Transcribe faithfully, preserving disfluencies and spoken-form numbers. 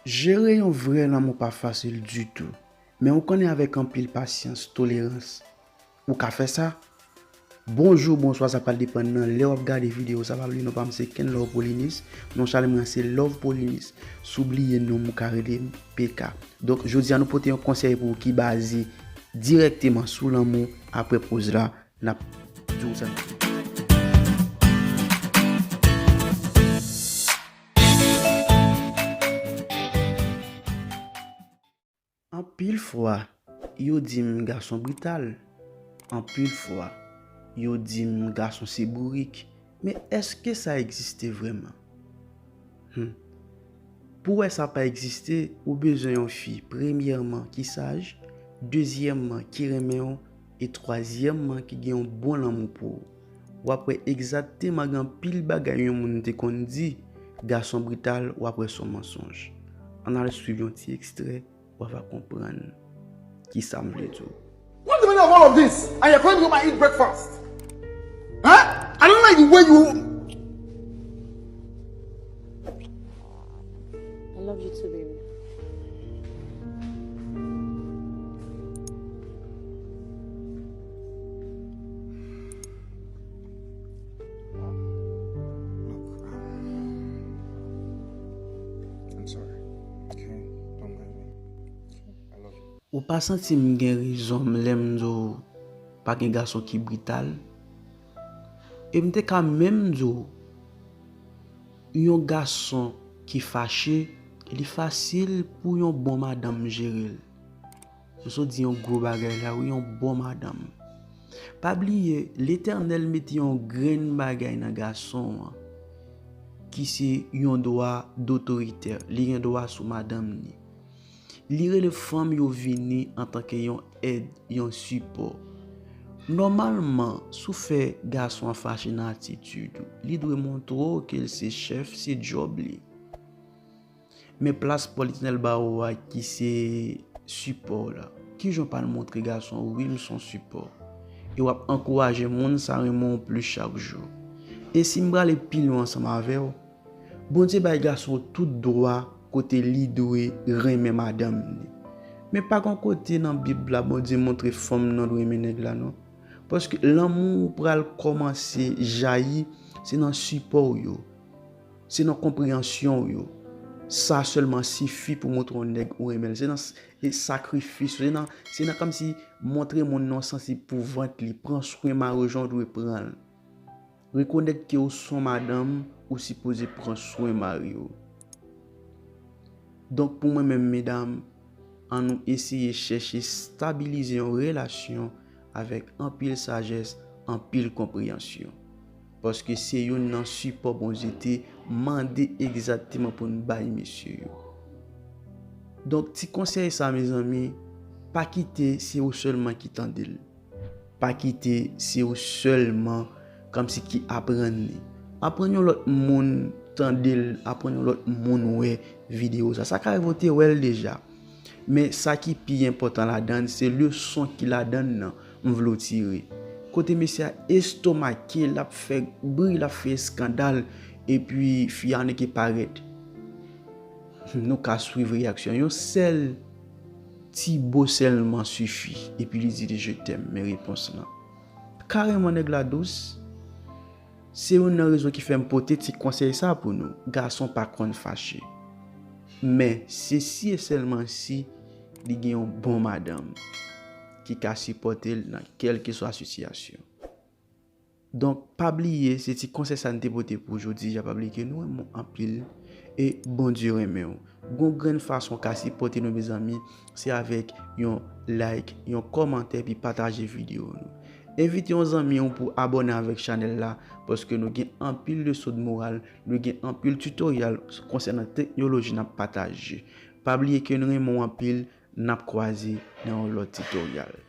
Jere yon vrè lanmou pa fasil ditou, men ou konnen avèk anpil pasyans, tolerans, ou ka fè sa. Bonjou, bonswa, sa pral depann nan lè w ap gade videyo sa. Pa bliye non pa m se Kenlove Polinis, non chanèl mwen se Love Polinis. Si w bliye non m, ou ka rele m P K. Donk, jodi a nou pote yon konsèy pou ou ki baze dirèkteman sou lanmou. Apre poz la, n ap di w sa n ap fè. Anpil fwa, yo di m gason brital. Anpil fwa, yo di m gason se bourik. Men èske sa egziste vrèman? Hmm. Pou wè sa pa egziste, ou bezwen yon fi, premyèman, ki saj, dezyèmman, ki renmen w, e twazyèmman, ki gen yon bon lanmou pou ou. W ap wè egzakteman gen anpil bagay yon moun te konn di, gason brital, w ap wè se yon mansonj. Ann al swiv yon ti ekstrè, w a va konprann kisa m vle di w. What's the meaning of all of this? And you're calling me come and eat breakfast? Huh? I don't like the way you. I love you too, baby. Look, um, I'm sorry. Okay? Don't mind me. I love you. Ou pa santi m gen rezon m lè m di w pa gen gason ki brital? E m te ka menm di w, yon gason ki fache, li fasil pou yon bon madanm jere l. M sot di yon gwo bagay la, wi, yon bon madanm. Pa bliye, Letènèl mete yon grenn bagay nan gason an, ki se yon dwa dotoritè. Li gen dwa sou madanm ni. Li rele fanm yo vini antanke yon èd, yon sipò. Nòmalman, si w fè gason an fache nan atitid ou, li dwe montre w ke l se chèf, se djòb li. Men plas pa w Letènèl ba ou a ki se sipò w la. Kijan w pral montre gason w, wi, m se yon sipò. E w ap ankouraje moun sa renmen w plis chak jou. E si m prale pi lwen ansanm avè w, Bondye bay gason tout dwa kote li dwe renmen madanm li. Men pa gen yon kote nan Bib la Bondye montre fanm nan dwe renmen nèg la non. Paske lanmou ou pral kòmanse jayi, se nan sipò w yo, se nan konpreyansyon w yo. Sa sèlman sifi pou montre yon nèg ou renmen l. Se nan s- e sakrifis, se nan, se nan kòmsi montre moun nan w sansib pou vant li, pran swen mari w jan w dwe pran l. Rekonèt ke w se yon madanm, ou sipoze pran swen mari w. Donk pou mwen menm medam, ann nou eseye chèche stabilize yon relasyon avèk anpil sajès, anpil konpreyansyon. Paske se youn nan sipò Bondye te mande egzakteman pou n bay mesye yo. Donk ti konsèy sa mezanmi, pa kite se ou sèlman ki tande l. Pa kite se ou sèlman kòmsi ki aprann li. Aprann yon lòt moun tande l, aprann yon lòt moun wè videyo sa. Sa ka rive w te wè l deja. Men sa ki pi enpòtan ladan l, se leson ki ladan l nan m vle w tire. Kote mesye a estomake, l ap fè bri, l ap fè eskandal, epi fi a annik parèt. Nou ka swiv reyaksyon. Yon sèl ti bo sèlman sifi, epi li di li je t'aime, men repons lan. Kareman nèg la dous. Se youn nan rezon ki fè m pote ti konsèy sa pou nou. Gason pa konn fache. Men se si e sèlman si li gen yon bon madanm ki ka sipòte l nan kèlkeswa sitiyasyon. Donk pa bliye se ti konsèy sa n te pote pou jodi a, pa bliye ke nou renmen w anpil e Bondye renmen w. Gon grenn fason w ka sipòte nou mezanmi, se avèk yon like, yon kòmantè epi pataje videyo nou. Envite yon zanmi w pou abòne avèk chanèl la, paske nou gen anpil leson de moral, nou gen anpil tutorial konsènan teknoloji n ap pataje. Pa bliye ke n renmen w anpil, n ap kwaze nan yon lòt tutorial.